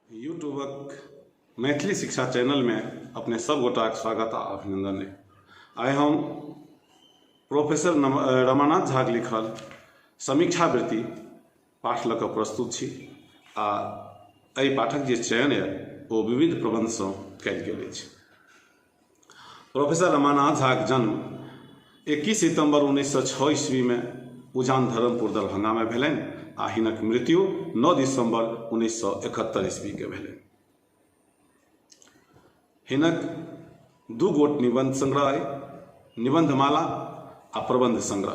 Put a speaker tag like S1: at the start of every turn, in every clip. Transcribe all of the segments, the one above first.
S1: यूट्यूबक मैथिली शिक्षा चैनलमे अपने सब गोटाक स्वागत आ अभिनंदन अइ। आइ हम प्रोफेसर रमानाथ झाक लिखल समीक्षावृत्ति पाठ लऽ कऽ प्रस्तुत छी आ एहि पाठक जे चयन यऽ ओ विविध प्रबन्धसँ कयल गेल अछि। प्रोफेसर रमानाथ झाक जन्म 21 सितम्बर 1906 ईस्वीमे उजान धर्मपुर दरभंगामे भेलनि आ हिनक मृत्यु 9 दिसम्बर 1971 ईस्वीके भेलनि। हिनक दू गोट निबंध संग्रह अइ, निबंधमाला आ प्रबंध संग्रह।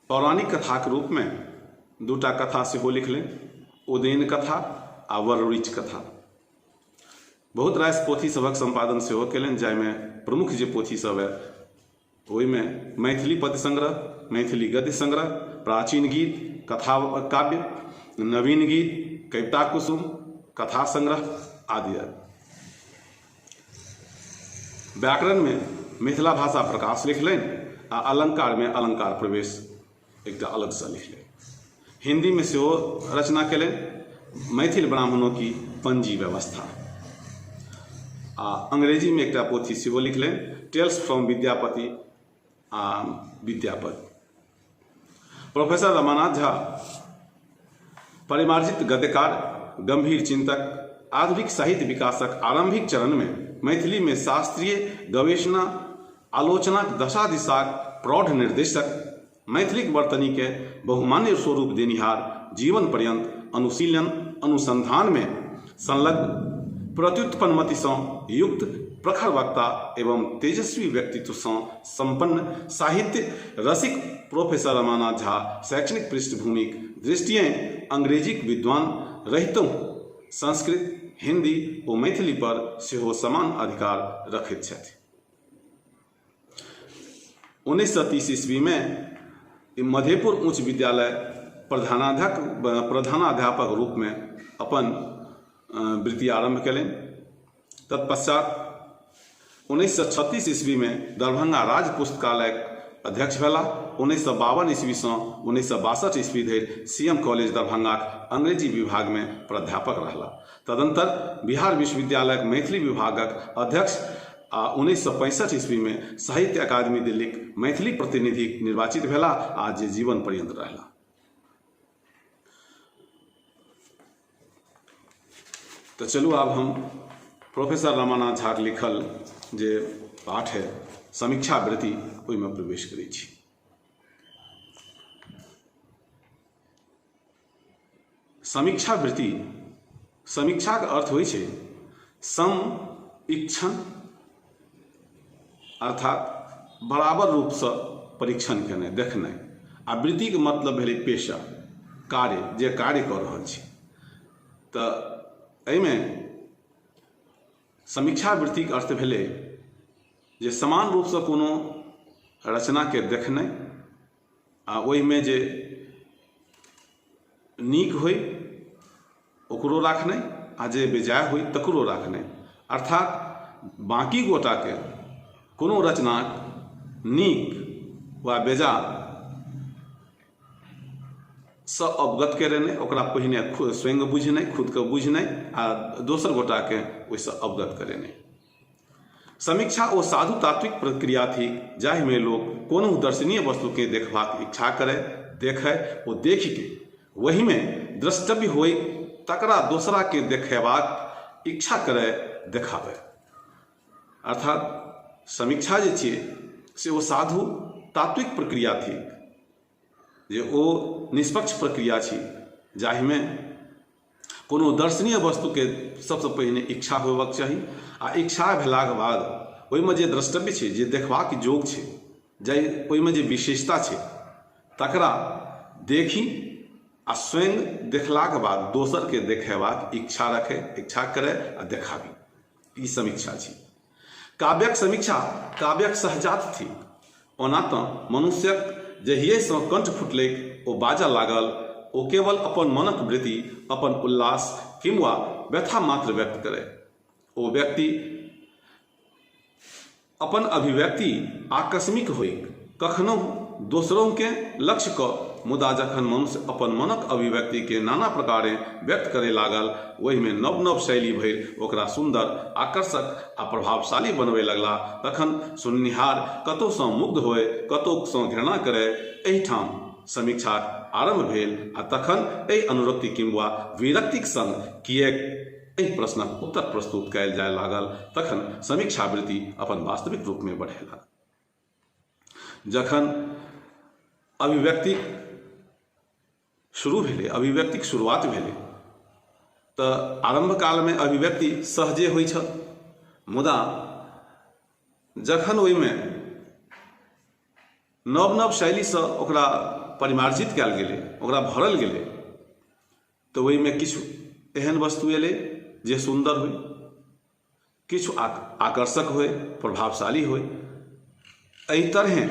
S1: पौराणिक कथाक रूपमे दूटा कथा सेहो लिखलनि, उदयन कथा आ वररुचि कथा। बहुत रास पोथी सभक सम्पादन सेहो केलनि, जाहिमे प्रमुख जे पोथी सभ अइ ओहिमे मैथिली पद्य संग्रह, मैथिली गद्य संग्रह, प्राचीन गीत, कथा काव्य, नवीन गीत, कविता कुसुम, कथा संग्रह आदि आदि। व्याकरणमे मिथिला भाषा प्रकाश लिखलनि आ अलंकारमे अलंकार प्रवेश एकटा अलगसँ लिखलनि। हिन्दीमे सेहो रचना केलनि, मैथिल ब्राह्मणों की पंजी व्यवस्था, आ अंग्रेजीमे एकटा पोथी सेहो लिखलनि, टेल्स फ्रॉम विद्यापति आ विद्यापति। प्रोफेसर रमानाथ झा परिमार्जित गद्यकार, गंभीर चिंतक, आधुनिक साहित्य विकासक आरंभिक चरणमे मैथिलीमे शास्त्रीय गवेषणा आलोचनाक दशा दिशाक प्रौढ़ निर्देशक, मैथिलीक वर्तनीके बहुमान्य स्वरूप देनिहार, जीवन पर्यंत अनुशीलन अनुसंधानमे संलग्न, प्रत्युत्पन्नमतिसँ युक्त प्रखर वक्ता एवं तेजस्वी व्यक्तित्वसँ संपन्न साहित्य रसिक प्रोफेसर रमानाथ झा शैक्षणिक पृष्ठभूमिक दृष्टिएँ अंग्रेजीक विद्वान रहितहुँ संस्कृत, हिंदी ओ मैथिली पर सेहो समान अधिकार रखैत छथि। 1930 ईस्वीमे मधेपुर उच्च विद्यालय प्रधानाध्यापक रूपमे अपन वृत्ति आरम्भ केलनि। तत्पश्चात 1936 ईस्वीमे दरभंगा राज पुस्तकालयक अध्यक्ष भेलाह। 1952 ईस्वीसँ 1962 ईस्वी धरि सी एम कॉलेज दरभंगाक अंग्रेजी विभागमे प्राध्यापक रहलाह। तदनन्तर बिहार विश्वविद्यालयक मैथिली विभागक अध्यक्ष आ 1965 ईस्वीमे साहित्य अकादमी दिल्लीक मैथिली प्रतिनिधि निर्वाचित भेलाह आ जे जीवन पर्यंत रहलाह। तऽ चलू आब हम प्रोफेसर रमानाथ झाक लिखल जे पाठ है समीक्षा वृत्ति ओहिमे प्रवेश करै छी। समीक्षा वृत्ति, समीक्षाक अर्थ होइ छै सम इक्षण, अर्थात बराबर रूपसँ परीक्षण केनाइ, देखनाइ, आ वृत्तिके मतलब भेलै पेशा, कार्य, जे कार्य कऽ रहल छी। तऽ एहिमे समीक्षा वृत्तिके अर्थ भेलै जे समान रूपसँ कोनो रचनाके देखनाइ आ ओहिमे जे नीक होइ ओकरो राखनाइ आ जे बेजाय होइ तकरो राखनाइ, अर्थात बाँकी गोटाके कोनो रचनाक नीक वा बेजा सँ अवगत करेनाइ, ओकरा पहिने स्वयं बुझनाइ, खुदके बुझनाइ आ दोसर गोटाके ओहिसँ अवगत करेनाइ। समीक्षा ओ साधु तात्विक प्रक्रिया थिक जाहिमे लोक कोनहु दर्शनीय वस्तुकेँ देखबाक इच्छा करय, देखय ओ देखिके ओहिमे द्रष्टव्य होइक तकरा दोसराकेँ देखयबाक इच्छा करय, देखाबय। अर्थात समीक्षा जे छियै से ओ साधु तात्विक प्रक्रिया थिक जे ओ निष्पक्ष प्रक्रिया छी जाहिमे कोनो दर्शनीय वस्तुके सबसँ पहिने इच्छा होयबाक चाही आ इच्छा भेलाके बाद ओहिमे जे द्रष्टव्य छै, जे देखबाक योग छै, जाहि ओहिमे जे विशेषता छै तकरा देखी आ स्वयं देखलाके बाद दोसरके देखेबाक इच्छा रखै, इच्छा करै आ देखाबी, ई समीक्षा छी। काव्यक समीक्षा काव्यक सहजात थिक। ओना तँ मनुष्यक जहिएसँ कंठ फुटलैक ओ बाजऽ लागल, ओ केवल अपन मनक वृत्ति, अपन उल्लास किंवा व्यथा मात्र व्यक्त करय। ओ व्यक्ति अपन अभिव्यक्ति आकस्मिक होइक, कखनहुँ दोसरहुकेँ लक्ष्य कऽ, मुदा जखन मनुष्य अपन मनक अभिव्यक्तिकेँ नाना प्रकारेँ व्यक्त करय लागल, ओहिमे नव-नव शैली भरि ओकरा सुन्दर, आकर्षक आ प्रभावशाली बनबय लगलाह, तखन सुननिहार कतहुसँ मुग्ध होअय, कतहुसँ घृणा करय। एहिठाम समीक्षाक आरम्भ भेल आ तखन एहि अनुरक्ति किंवा विरक्तिक संग किएक एहि प्रश्नक उत्तर प्रस्तुत कयल जाय लागल, तखन समीक्षावृत्ति अपन वास्तविक रूपमे बढ़य लागल। जखन अभिव्यक्ति शुरू भेलै, अभिव्यक्तिक शुरुआत भेलै, तऽ आरम्भ कालमे अभिव्यक्ति सहजे होइ छल, मुदा जखन ओहिमे नव नव शैलीसँ ओकरा परिमार्जित कयल गेलै, ओकरा भरल गेलै, तऽ ओहिमे किछु एहन वस्तु एलै जे सुन्दर होइ, किछु आकर्षक होइ, प्रभावशाली होइ। एहि तरहें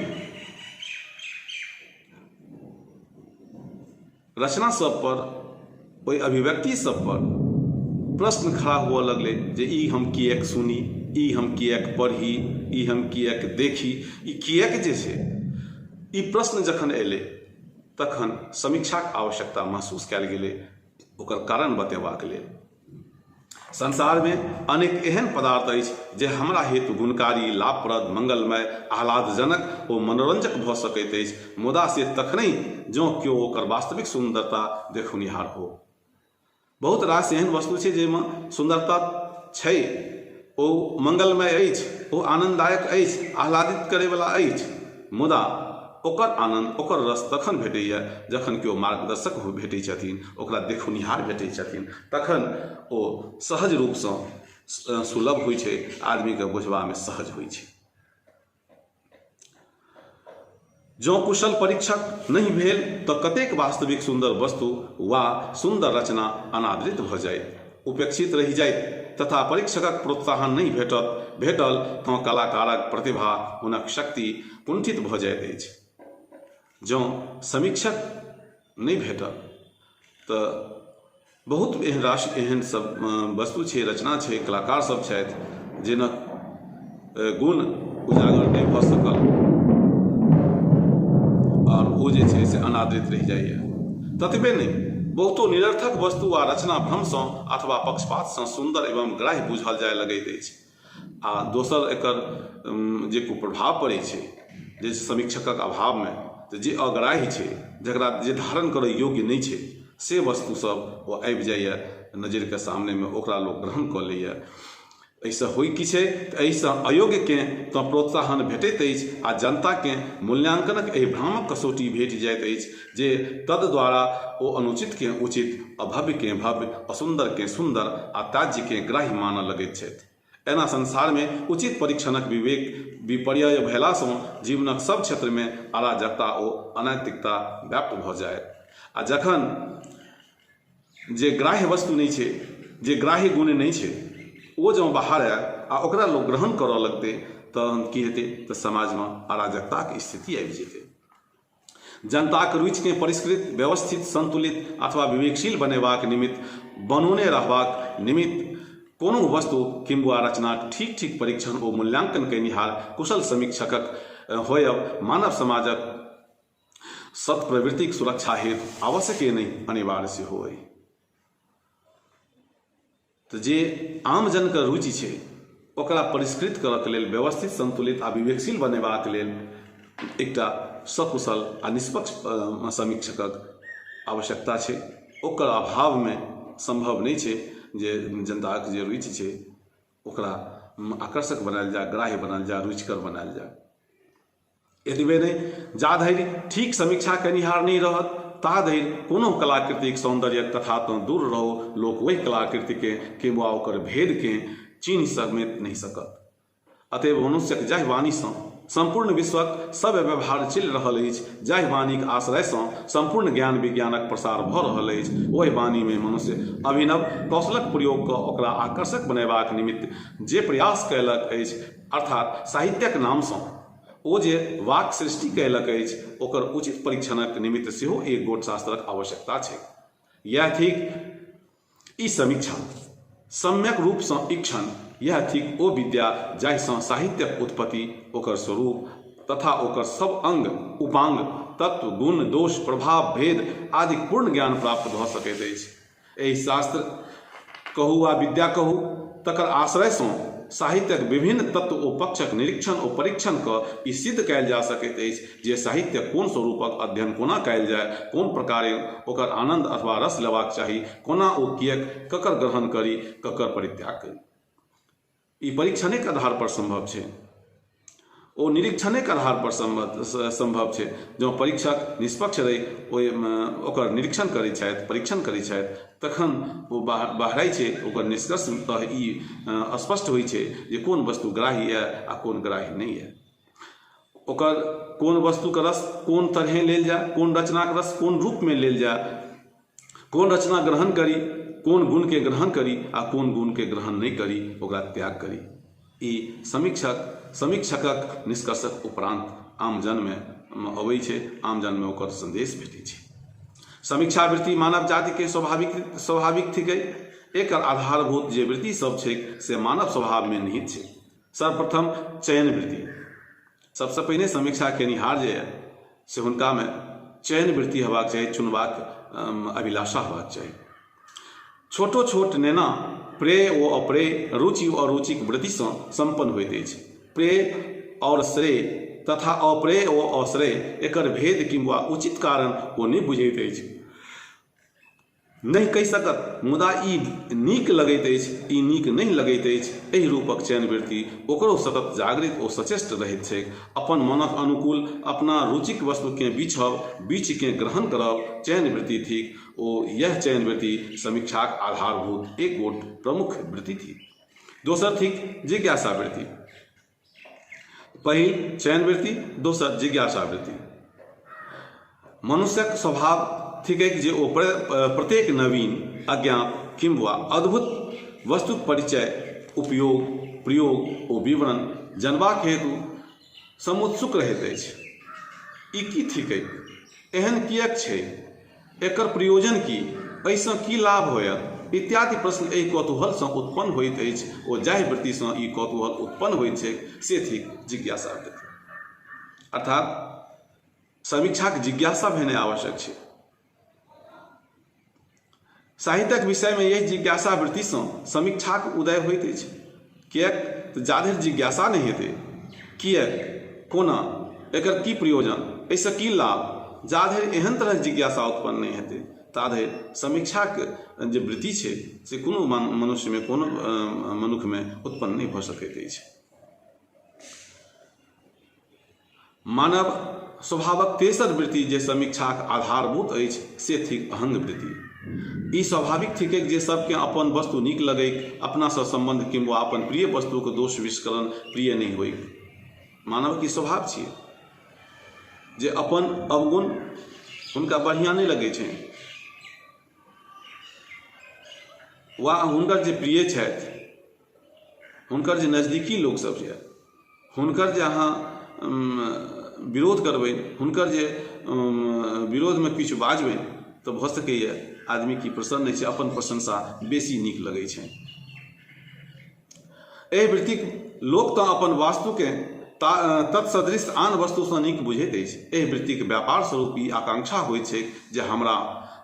S1: रचना सब पर, ओहि अभिव्यक्ति सब पर प्रश्न खड़ा हुअ लगलै जे ई हम किएक सुनी, ई हम किएक पढ़ी, ई हम किएक देखी, ई किएक जे छै। ई प्रश्न जखन एलै तखन समीक्षाक आवश्यकता महसूस कयल गेलै ओकर कारण बतेबाक लेल। संसारमे अनेक एहन पदार्थ अछि जे हमरा हेतु गुणकारी, लाभप्रद, मंगलमय, आह्लादजनक ओ मनोरंजक भऽ सकैत अछि, मुदा से तखनहि जँ केओ ओकर वास्तविक सुन्दरता देखौनिहार हो। बहुत रास एहन वस्तु छै जाहिमे सुन्दरता छै, ओ मंगलमय अछि, ओ आनन्ददायक अछि, आह्लादित करैवला अछि, मुदा ओकर आनन्द, ओकर रस तखन भेटैए जखन केओ मार्गदर्शक भेटै छथिन, ओकरा देखौनिहार भेटै छथिन, तखन ओ सहज रूपसँ सुलभ होइ छै, आदमीके बुझबामे सहज होइ छै। जँ कुशल परीक्षक नहि भेल तऽ कतेक वास्तविक सुन्दर वस्तु वा सुन्दर रचना अनादृत भऽ जाइत, उपेक्षित रहि जाइत तथा परीक्षकक प्रोत्साहन नहि भेटल तँ कलाकारक प्रतिभा, हुनक शक्ति कुंठित भऽ जाइत अछि। जँ समीक्षक नहि भेटल तऽ बहुत एहन रास एहन सब वस्तु छै, रचना छै, कलाकार सब छथि जिनक गुण उजागर नहि भऽ सकल आओर ओ जे छै से अनादृत रहि जाइए। ततबे नहि, बहुतो निरर्थक वस्तु आ रचना भ्रमसँ अथवा पक्षपातसँ सुन्दर एवं ग्राह्य बुझल जाय लगैत अछि आ दोसर एकर जे कुप्रभाव पड़ै छै जे समीक्षकक अभावमे तऽ जे अग्राह्य छै, जकरा जे धारण करय योग्य नहि छै, से वस्तु सब ओ आबि जाइए नजरिके सामनेमे, ओकरा लोक ग्रहण कऽ लैए। एहिसँ होइ की छै तऽ एहिसँ अयोग्यकेँ तँ प्रोत्साहन भेटैत अछि आ जनताकेँ मूल्याङ्कनक एहि भ्रामक कसौटी भेटि जाइत अछि जे तद द्वारा ओ अनुचितकेँ उचित, अभव्यकेँ भव्य, असुन्दरकेँ सुन्दर आ त्याज्यकेँ ग्राह्य मानऽ लगैत छथि। एना संसारमे उचित परीक्षणक विवेक विपर्यय भेलासँ जीवनक सभ क्षेत्रमे अराजकता ओ अनैतिकता व्याप्त भऽ जायत आ जखन जे ग्राह्य वस्तु नहि छै, जे ग्राह्य गुण नहि छै, ओ जँ बाहर आयत आ ओकरा लोक ग्रहण करऽ लगतै तहन की हेतै तऽ समाजमे अराजकताक स्थिति आबि जेतै। जनताक रुचिकेँ परिष्कृत, व्यवस्थित, संतुलित अथवा विवेकशील बनेबाक निमित्त, बनौने रहबाक निमित्त कोनो वस्तु किंवा रचनाक ठीक-ठीक परीक्षण ओ मूल्यांकन कयनिहार कुशल समीक्षकक होयब मानव समाजक सत्प्रवृत्तिक सुरक्षा हेतु आवश्यके नहि, अनिवार्य सेहो अइ। तऽ जे आमजनके रुचि छै ओकरा परिष्कृत करऽके लेल, व्यवस्थित, संतुलित आ विवेकशील बनेबाक लेल एकटा सकुशल आ निष्पक्ष समीक्षकक आवश्यकता छै। ओकर अभावमे सम्भव नहि छै जे जनताक जे रुचि छै ओकरा आकर्षक बनायल जाय, ग्राह्य बनायल जाय, रुचिकर बनायल जाय। एतबे नहि, जा धरि ठीक समीक्षा कयनिहार नहि रहत ता धरि कोनो कलाकृतिक सौन्दर्यक कथा तँ दूर रहौ, लोक ओहि कलाकृतिकेँ किंवा ओकर भेदकेँ चीन्हि समेत नहि सकत। अतएव मनुष्यक जाहि वाणीसँ सम्पूर्ण विश्वक सभ व्यवहार चलि रहल अछि, जाहि वाणीक आश्रयसँ सम्पूर्ण ज्ञान-विज्ञानक प्रसार भऽ रहल अछि, ओहि वाणीमे मनुष्य अभिनव कौशलक प्रयोग कऽ ओकरा आकर्षक बनयबाक निमित्त जे प्रयास कयलक अछि, अर्थात् साहित्यक नामसँ ओ जे वाक् सृष्टि कयलक अछि, ओकर उचित परीक्षणक निमित्त सेहो एक गोट शास्त्रक आवश्यकता छैक। यैह थिक ई समीक्षा। सम्यक रूपसँ ईक्षण, यैह थिक ओ विद्या जाहिसँ साहित्यक उत्पत्ति, ओकर स्वरूप तथा ओकर सब अंग, उपांग, तत्व, गुण, दोष, प्रभाव, भेद आदिक पूर्ण ज्ञान प्राप्त भऽ सकैत अछि। एहि शास्त्र कहू वा विद्या कहू, तकर आश्रयसँ साहित्यक विभिन्न तत्व ओ पक्षक निरीक्षण ओ परीक्षण कऽ ई सिद्ध कयल जा सकैत अछि जे साहित्यक कोन स्वरूपक अध्ययन कोना कयल जाय, कोन प्रकारेँ ओकर आनन्द अथवा रस लेबाक चाही, कोना ओ किएक, ककर ग्रहण करी, ककर परित्याग करी। ई परीक्षणेके आधार पर सम्भव छै, ओ निरीक्षणेके आधार पर सम्भव छै। जँ परीक्षक निष्पक्ष रहि ओहिमे ओकर निरीक्षण करै छथि, परीक्षण करै छथि, तखन ओ बहराइ छै, ओकर निष्कर्षतः ई स्पष्ट होइ छै जे कोन वस्तु ग्राह्य यऽ आ कोन ग्राह्य नहि यऽ, ओकर कोन वस्तुके रस कोन तरहे लेल जाय, कोन रचनाके रस कोन रूपमे लेल जाय, कोन रचना ग्रहण करी, कोन गुणके ग्रहण करी आ कोन गुणके ग्रहण नहि करी, ओकरा त्याग करी। ई समीक्षकक निष्कर्षक उपरान्त आमजनमे अबै छै, आमजनमे ओकर सन्देश भेटै छै। समीक्षावृत्ति मानव जातिके स्वाभाविक थिकै। एकर आधारभूत जे वृत्ति सब छै से मानव स्वभावमे निहित छै। सर्वप्रथम चयन वृत्ति। सबसँ पहिने समीक्षा केनिहार जे यऽ से हुनकामे चयन वृत्ति हेबाक चाही, चुनबाक अभिलाषा हेबाक चाही। छोटो छोट नेना प्रेय ओ अप्रेय, रुचि ओ अरुचिक वृत्तिसँ सम्पन्न होइत अछि। प्रेय आओर श्रेय तथा अप्रेय ओ अश्रेय एकर भेद किंवा उचित कारण ओ नहि बुझैत अछि, नहि कहि सकत, मुदा ई नीक लगैत अछि, ई नीक नहि लगैत अछि, एहि रूपक चयनवृत्ति ओकरो सतत जागृत ओ सचेष्ट रहैत छैक। अपन मनक अनुकूल अपना रुचिक वस्तुकेँ बीछब, बीछिकेँ ग्रहण करब चयनवृत्ति थिक ओ इएह चयनवृत्ति समीक्षाक आधारभूत एक गोट प्रमुख वृत्ति थिक। दोसर थिक जिज्ञासावृत्ति। पहिल चयनवृत्ति, दोसर जिज्ञासावृत्ति। मनुष्यक स्वभाव थिकैक जे ओ प्रत्येक नवीन, अज्ञात किंवा अद्भुत वस्तुक परिचय, उपयोग, प्रयोग ओ विवरण जनबाक हेतु समुत्सुक रहैत अछि। ई की थिकैक? एहन किएक छै? एकर प्रयोजन की? एहिसँ की लाभ होयत? इत्यादि प्रश्न एहि कौतूहलसँ उत्पन्न होइत अछि ओ जाहि वृत्तिसँ ई कौतूहल उत्पन्न होइत छैक से थिक जिज्ञासा वृत्ति। अर्थात समीक्षाक जिज्ञासा भेनाइ आवश्यक छै। साहित्यक विषयमे एहि जिज्ञासा वृत्तिसँ समीक्षाक उदय होइत अछि। किएक तऽ जाधरि जिज्ञासा नहि हेतै, किएक, कोना, एकर की प्रयोजन, एहिसँ की लाभ, जाधरि एहन तरहक जिज्ञासा उत्पन्न नहि हेतै ताधरि समीक्षाक जे वृत्ति छै से कोनो मनुष्यमे, कोनो मनुखमे उत्पन्न नहि भऽ सकैत अछि। मानव स्वभावक तेसर वृत्ति जे समीक्षाक आधारभूत अछि से थिक अहंग वृत्ति। ई स्वाभाविक थिकैक जे सबकेँ अपन वस्तु नीक लगैक, अपनासँ सम्बन्ध किंवा अपन प्रिय वस्तुक दोष विस्करण प्रिय नहि होइक। मानवक ई स्वभाव छियै जे अपन अवगुण हुनका बढ़िआँ नहि लगै छनि वा हुनकर जे प्रिय छथि, हुनकर जे नजदीकी लोकसभ यए, हुनकर जे अहाँ विरोध करबै, हुनकर जे विरोधमे किछु बाजबै तऽ भऽ सकैए आदमी की प्रसन्न होइ छै, अपन प्रशंसा बेसी नीक लगै छै। एहि वृत्तिक लोक तऽ अपन वास्तुकेँ तत्सदृश आन वस्तुसँ नीक बुझैत अछि। एहि वृत्तिक व्यापार स्वरूप ई आकांक्षा होइत छैक जे हमरा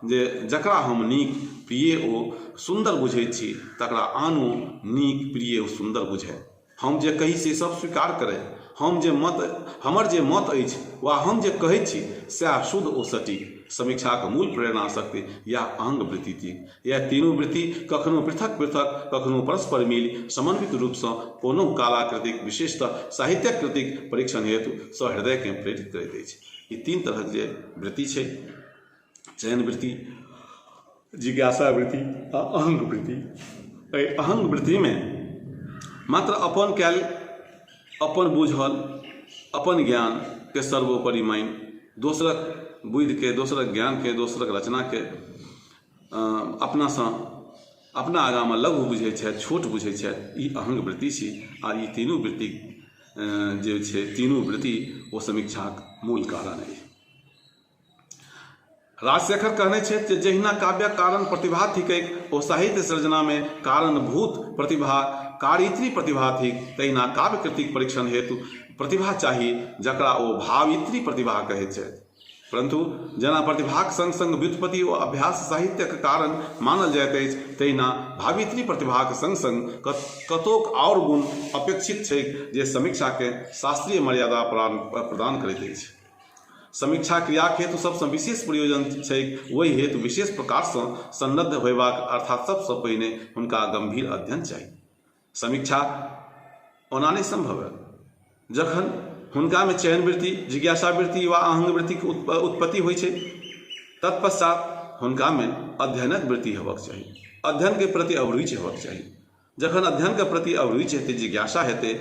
S1: जे जकरा हम नीक, प्रिय ओ सुन्दर बुझैत छी तकरा आनो नीक, प्रिय ओ सुन्दर बुझय। हम जे कही से सब स्वीकार करय। हम जे मत हमर जे मत अछि वा हम जे कहैत छी सएह शुद्ध ओ सटीक। समीक्षाक मूल प्रेरणा शक्ति इएह अहंग वृत्ति थिक। इएह तीनू वृत्ति कखनो पृथक पृथक, कखनो परस्पर मिलि समन्वित रूपसँ कोनहु कलाकृतिक, विशेषतः साहित्यक कृतिक परीक्षण हेतु सहृदयकेँ प्रेरित करैत अछि। ई तीन तरहक जे वृत्ति छै, चयन वृत्ति, जिज्ञासा वृत्ति आ अहंग वृत्ति, एहि अहंग वृत्तिमे मात्र अपन कयल, अपन बुझल, अपन ज्ञानके सर्वोपरि मानि दोसरक बुद्धिके, दोसरक ज्ञानके, दोसरक रचनाके अपनासँ अपना आगाँमे लघु बुझै छथि, छोट बुझै छथि, ई अहंग वृत्ति छी। आ ई तीनू वृत्ति जे छै, तीनू वृत्ति ओ समीक्षाक मूल कारण अछि। राजशेखर कहने छथि जे जहिना काव्यक कारण प्रतिभा थिकैक ओ साहित्य सृजनामे कारणभूत प्रतिभा कारित्री प्रतिभा थिक, तहिना काव्यकृतिक परीक्षण हेतु प्रतिभा चाही जकरा ओ भावयित्री प्रतिभा कहैत छथि। परन्तु जेना प्रतिभाक संग-संग व्युत्पत्ति ओ अभ्यास साहित्यक कारण मानल जाइत अछि तहिना भावयित्री प्रतिभाक संग-संग कतोक आओर गुण अपेक्षित छैक जे समीक्षाकेँ शास्त्रीय मर्यादा प्रदान करैत अछि। समीक्षा क्रियाक हेतु सबसँ विशेष प्रयोजन छैक ओहि हेतु विशेष प्रकारसँ सन्नद्ध होयबाक अर्थात् सबसँ पहिने हुनका गम्भीर अध्ययन चाही। समीक्षा ओना नहि सम्भव है जखन हुनकामे चयनवृत्ति, जिज्ञासावृत्ति वा अहंवृत्तिक उत्पत्ति होइ छै तत्पश्चात हुनकामे अध्ययनक वृत्ति हेबाक चाही, अध्ययनके प्रति अभिरुचि हेबाक चाही। जखन अध्ययनके प्रति अभिरुचि हेतै, जिज्ञासा हेतै,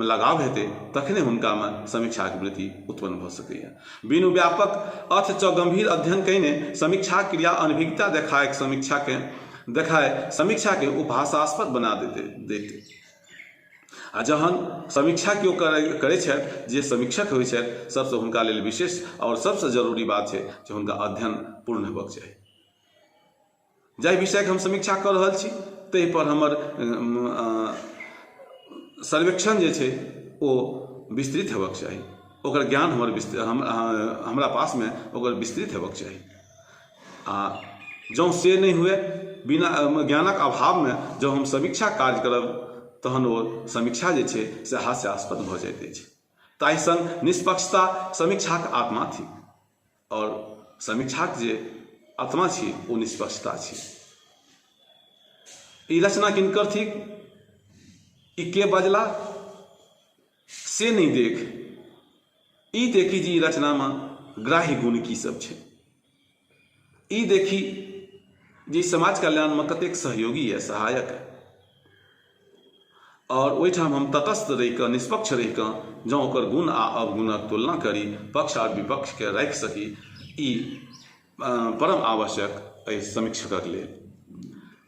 S1: लगाव हेतै तखने हुनकामे समीक्षाक वृत्ति उत्पन्न भऽ सकैए। बिनु व्यापक अथ च गम्भीर अध्ययन कयने समीक्षा क्रिया अनभिज्ञता देखाय समीक्षाके देखाय समीक्षाके उपहासास्पद बना देत। आ जहन समीक्षा केओ करै छथि, जे समीक्षक होइ छथि, सबसँ हुनका लेल विशेष आओर सबसँ जरूरी बात छै जे हुनका अध्ययन पूर्ण हेबाक चाही। जाहि विषयके हम समीक्षा कऽ रहल छी ताहि पर हमर सर्वेक्षण जे छै ओ विस्तृत हेबाक चाही, ओकर ज्ञान हमर हमरा पासमे ओकर विस्तृत हेबाक चाही। आ जँ से नहि हुए, बिना ज्ञानक अभावमे जँ हम समीक्षा कार्य करब तहन ओ समीक्षा जे छै से हास्यास्पद भऽ जाइत अछि। ताहि सङ्ग निष्पक्षता समीक्षाक आत्मा थिक आओर समीक्षाक जे आत्मा छी ओ निष्पक्षता छी। ई रचना किनकर थिक, ई के बजला से नहि देख, ई देखी जे ई रचनामे ग्राह्य गुण की सब छै, ई देखी जे समाज कल्याणमे कतेक सहयोगी यऽ, सहायक यऽ, आओर ओहिठाम हम तटस्थ रहि कऽ, निष्पक्ष रहि कऽ जँ ओकर गुण आ अवगुणक तुलना करी, पक्ष आ विपक्षके राखि सकी, ई परम आवश्यक एहि समीक्षकक लेल।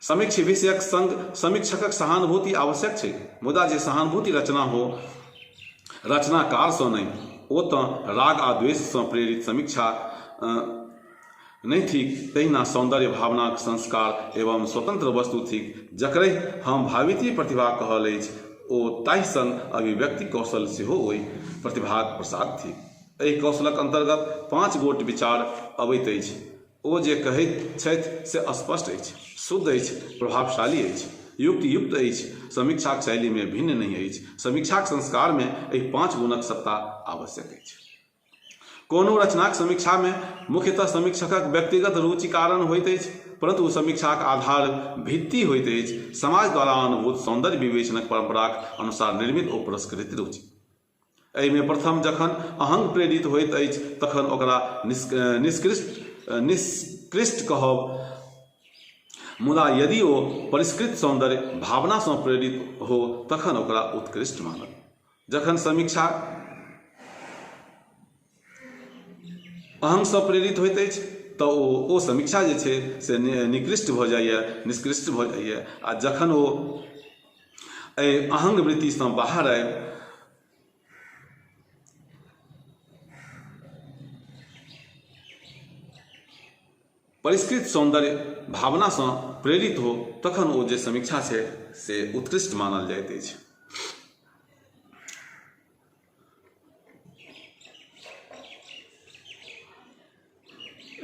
S1: समीक्ष विषयक संग समीक्षकक सहानुभूति आवश्यक छै, मुदा जे सहानुभूति रचना हो रचनाकारसँ नहि, ओ तँ राग आ द्वेषसँ प्रेरित समीक्षा नहि थिक। तहिना सौन्दर्य भावनाक संस्कार एवं स्वतंत्र वस्तु थिक, जकरहि हम भाविती प्रतिभा कहल अछि, ओ ताहि संग अभिव्यक्ति कौशल सेहो ओहि प्रतिभाक प्रसाद थिक। एहि कौशलक अन्तर्गत 5 गोट विचार अबैत अछि। ओ जे कहैत छथि से स्पष्ट अछि, शुद्ध अछि, प्रभावशाली अछि, युक्तियुक्त अछि, समीक्षाक शैलीमे भिन्न नहि अछि। समीक्षाक संस्कारमे एहि 5 गुणक सत्ता आवश्यक अछि। कोनो रचनाक समीक्षामे मुख्यतः समीक्षकक व्यक्तिगत रुचि कारण होइत अछि, परन्तु समीक्षाक आधार भित्ति होइत अछि समाज द्वारा अनुभूत सौन्दर्य विवेचनक परम्पराक अनुसार निर्मित ओ पुरस्कृत रुचि। एहिमे प्रथम जखन अहंग प्रेरित होइत अछि तखन ओकरा निष्कृष्ट कहब, मुदा यदि ओ परिष्कृत सौन्दर्य भावनासँ प्रेरित हो तखन ओकरा उत्कृष्ट मानब। जखन समीक्षा अहंगसँ प्रेरित होइत अछि तऽ ओ समीक्षा जे छै से निकृष्ट भऽ जाइए, निष्कृष्ट भऽ जाइए। आ जखन ओ एहि अहंग वृत्तिसँ बाहर आबि परिष्कृत सौन्दर्य भावनासँ प्रेरित हो तखन ओ जे समीक्षा छै से उत्कृष्ट मानल जाइत अछि।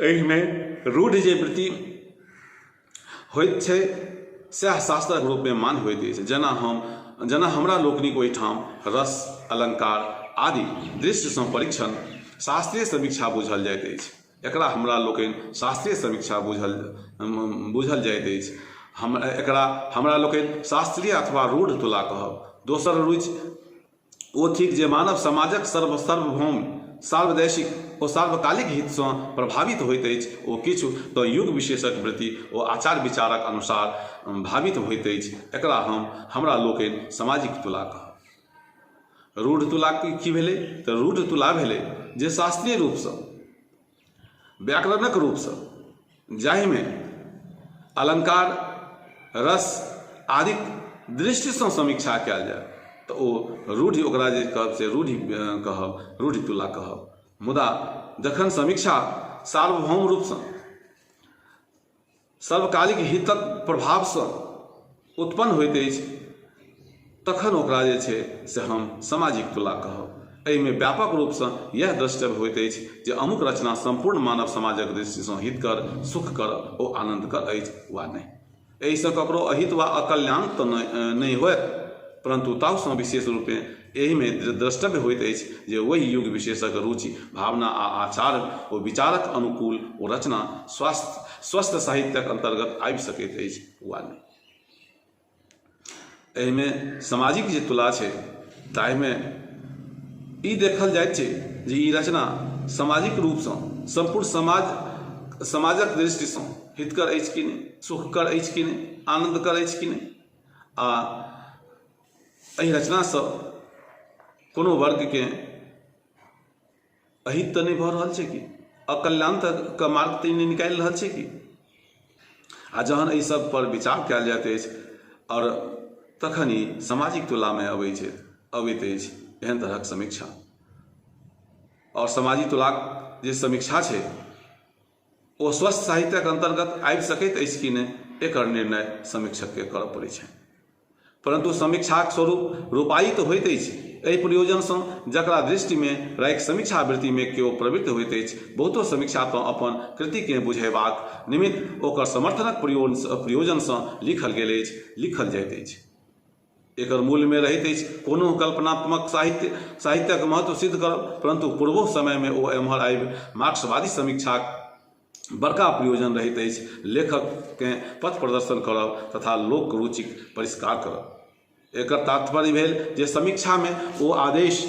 S1: एहिमे रूढ़ जे वृत्ति होइत छै सएह शास्त्रक रूपमे मान्य होइत अछि। जेना हमरा लोकनिक ओहिठाम रस, अलङ्कार आदि दृश्यसँ परीक्षण शास्त्रीय समीक्षा बुझल जाइत अछि। एकरा हमरा लोकनि शास्त्रीय समीक्षा बुझल जाइत अछि। एकरा हमरा लोकनि शास्त्रीय अथवा रूढ़ तुला कहब। दोसर रुचि ओ थिक जे मानव समाजक सार्वभौम, सार्वदेशिक ओ सार्वकालिक हितसँ प्रभावित होइत अछि। ओ किछु तँ युग विशेषक वृत्ति ओ आचार विचारक अनुसार भावित होइत अछि। एकरा हमरा लोकनि सामाजिक तुला कहब। रूढ़ तुला की भेलै? तऽ रूढ़ तुला भेलै जे शास्त्रीय रूपसँ, व्याकरणक रूपसँ, जाहिमे अलङ्कार, रस आदिक दृष्टिसँ समीक्षा कयल जाय तऽ ओ रूढ़ि, ओकरा जे कहब से रूढ़ि कहब, रूढ़ि तुला कहब। मुदा जखन समीक्षा सार्वभौम रूपसँ सर्वकालिक हितक प्रभावसँ उत्पन्न होइत अछि तखन ओकरा जे छै से हम सामाजिक तुला कहब। एहिमे व्यापक रूपसँ इएह द्रष्टव्य होइत अछि जे अमुक रचना सम्पूर्ण मानव समाजक दृष्टिसँ हितकर, सुखकर ओ आनन्दकर अछि वा नहि। एहिसँ ककरो अहित वा अकल्याण तँ नहि होयत, परन्तु ताहुसँ विशेष रूपेँ एहिमे द्रष्टव्य होइत अछि जे ओहि युग विशेषक रुचि, भावना आ आचार ओ विचारक अनुकूल ओ रचना स्वस्थ साहित्यक अन्तर्गत आबि सकैत अछि वा नहि। एहिमे सामाजिक जे तुला छै ताहिमे ई देखल जाइत छै जे ई रचना सामाजिक रूपसँ सम्पूर्ण समाजक दृष्टिसँ हितकर अछि कि नहि, सुखकर अछि कि नहि, आनन्दकर अछि कि नहि, आ एहि रचनासँ कोनो वर्गके अहित तऽ नहि भऽ रहल छै कि, अकल्याण के मार्ग तऽ नहि निकालि रहल छै कि। आ जहन एहि सब पर विचार कयल जाइत अछि आओर तखन ई सामाजिक तुलामे अबैत अछि एहन तरहक समीक्षा। आओर सामाजिक तुलाक जे समीक्षा छै ओ स्वस्थ साहित्यक अन्तर्गत आबि सकैत अछि कि नहि, एकर निर्णय समीक्षकके करऽ पड़ैत छनि। परन्तु समीक्षाक स्वरूप रूपायित होइत अछि एहि प्रयोजनसँ जकरा दृष्टिमे राखि समीक्षावृत्तिमे केओ प्रवृत्त होइत अछि। बहुतो समीक्षा तँ अपन कृतिकेँ बुझयबाक निमित्त ओकर समर्थनक प्रयोजनसँ लिखल गेल अछि, लिखल जाइत अछि। एकर मूलमे रहैत अछि कोनो कल्पनात्मक साहित्यक महत्व सिद्ध करब, परन्तु पूर्वो समयमे ओ एम्हर आबि मार्क्सवादी समीक्षाक बड़का प्रयोजन रहैत अछि लेखककेँ पथ प्रदर्शन करब तथा लोक रुचिक परिष्कार करब। एकर तात्पर्य भेल जे समीक्षामे ओ आदेश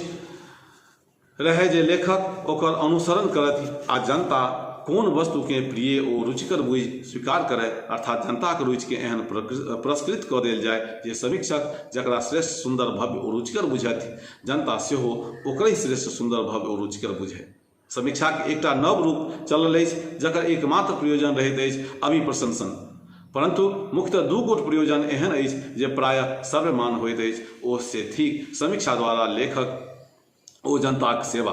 S1: रहय जे लेखक ओकर अनुसरण करथि आ जनता कोन वस्तुकेँ प्रिय ओ रुचिकर बुझि स्वीकार करय, अर्थात जनताक रुचिकेँ एहन पुरस्कृत कऽ देल जाय जे समीक्षक जकरा श्रेष्ठ, सुन्दर, भव्य ओ रुचिकर बुझथि, जनता सेहो ओकरहि श्रेष्ठ, सुन्दर, भव्य ओ रुचिकर बुझय। समीक्षाक एकटा नव रूप चलल अछि जकर एकमात्र प्रयोजन रहैत अछि अभिप्रशंसन, परन्तु मुख्यतः दू गोट प्रयोजन एहन अछि जे प्रायः सर्वमान्य होइत अछि, ओ से थिक समीक्षा द्वारा लेखक ओ जनताक सेवा।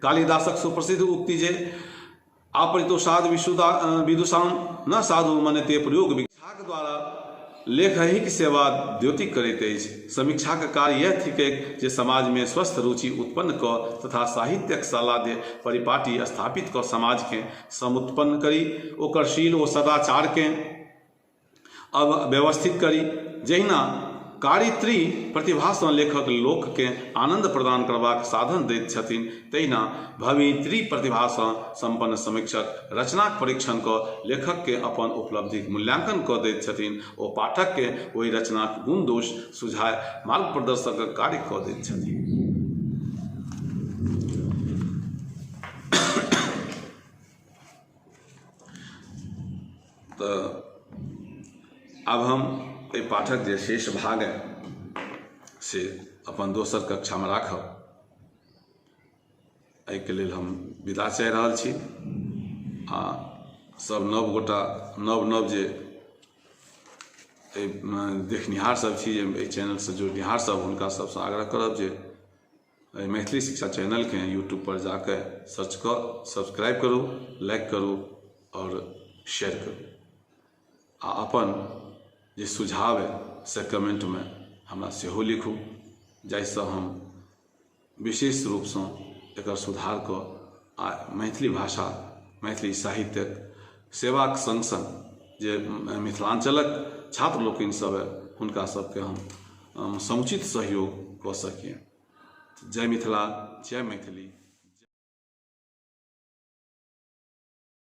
S1: कालिदासक सुप्रसिद्ध उक्ति जे अपरितोषाद विदुषां न साधु मनते प्रयोग समीक्षाक द्वारा लेखहिक सेवा द्योतित करैत अछि। समीक्षाक कार्य यैह थिकैक जे समाजमे स्वस्थ रुचि उत्पन्न कऽ तथा साहित्यक सालाध्य परिपाटी स्थापित कऽ समाजकेँ समुत्पन्न करी, ओकर शील ओ सदाचारकेँ व्यवस्थित करी। जहिना कारित्री प्रतिभासँ लेखक लोककेँ आनन्द प्रदान करबाक साधन दैत छथिन, तहिना भवित्री प्रतिभासँ सम्पन्न समीक्षक रचनाक परीक्षण कऽ लेखककेँ अपन उपलब्धिक मूल्यांकन कऽ दैत छथिन ओ पाठककेँ ओहि रचनाक गुण-दोष सुझाय मार्ग प्रदर्शकक कार्य कऽ दैत छथिन। तऽ आब हम एहि पाठक जे शेष भाग अइ से अपन दोसर कक्षामे राखब। एहिके लेल हम विदा चाहि रहल छी आ सब नव गोटा नव नव जे एहिमे देखनिहार सब छी, एहि चैनलसँ जुड़निहार सब, हुनका सबसँ आग्रह करब जे एहि मैथिली शिक्षा चैनलकेँ यूट्यूबपर जाके सर्च कऽ सब्सक्राइब करू, लाइक करू आओर शेयर करू आ अपन जे सुझाव अइ से कमेंटमे हमरा सेहो लिखू, जाहिसँ हम विशेष रूपसँ एकर सुधार कऽ आ मैथिली भाषा, मैथिली साहित्यक सेवाक सङ्ग सङ्ग जे मिथिलाञ्चलक छात्र लोकनि सब अइ हुनका सबके हम समुचित सहयोग कऽ सकियनि। जय मिथिला, जय मैथिली।